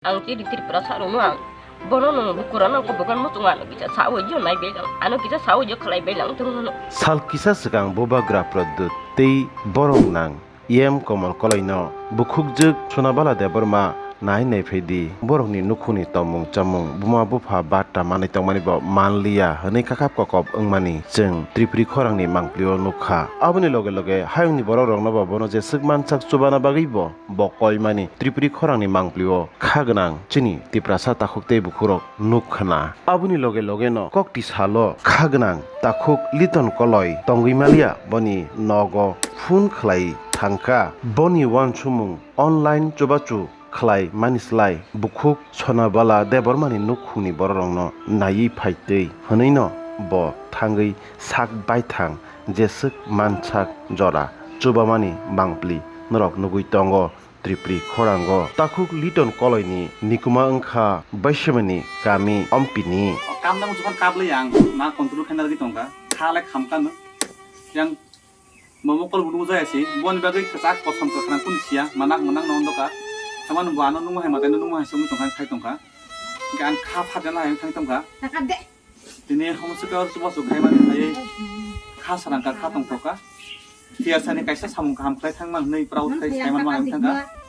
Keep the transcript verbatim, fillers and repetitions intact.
Ang chini Tripura sarokno ang bono nwng bukurano ang kobokan muchungo ano kisa sawi jo nai bailang, ano kisa sawi jo khlai bailang thung hwno. Sal kisa swkang bubagra Pradyut tei borok nang E M Komol Koloino bukhukjwk Sonabala Debbarma nai nai phai di. Borokni nukhungni tongmung chamung, buma bupha batta manwi tongmani bo manliya hwnwi kakhap kokop wngmani chwng Tripuri khorangni mangpilio nukha. Aboni loge loge hayungni borokrokno bo bono jeswk mansak chubana bagwi bo bo koimani Tripuri khorangni mangpilio kha gwnang chini Tiprasa takhuk tei bukhukrok nuk khna. Aboni loge logeno kokti salo kha gwnang takhuk Liton Koloi tongwi maliya boni nogo phone khlai thangkha. Boni uansukmung online chubachu khlai mani slai bukhuk Sonabala Debbarmani nukhungni bororokno naiwi phaitwi hwnwino bo thangwi sak baithang jeswk mansak jora chubamani mangpili norok nugwi tongo. Tripuri khorango takhuk Liton Koloini nikuma wngkha Baisemani kami Ompini. O kam nang jokon kablai ang ma control khaina rwgwi tongkha, kha le khamkha no. Yang momo kol bunu jaya si, boni bagwi kwchak kosom kwkhwrang kuni siya, manak manak no ondoka. Tamani bo ano nungma hai matai no nungma hai songwi tongkha, sai tongkha. Hingke ang kha phatna hai thang tongkha. Takap de. Tini homswka or chubachu khaimani hai kha sarangka kha tongthokka. Tiyasani kaisa samung kaham khlai thangma hwnwi proud khai saimanma hai thangkha.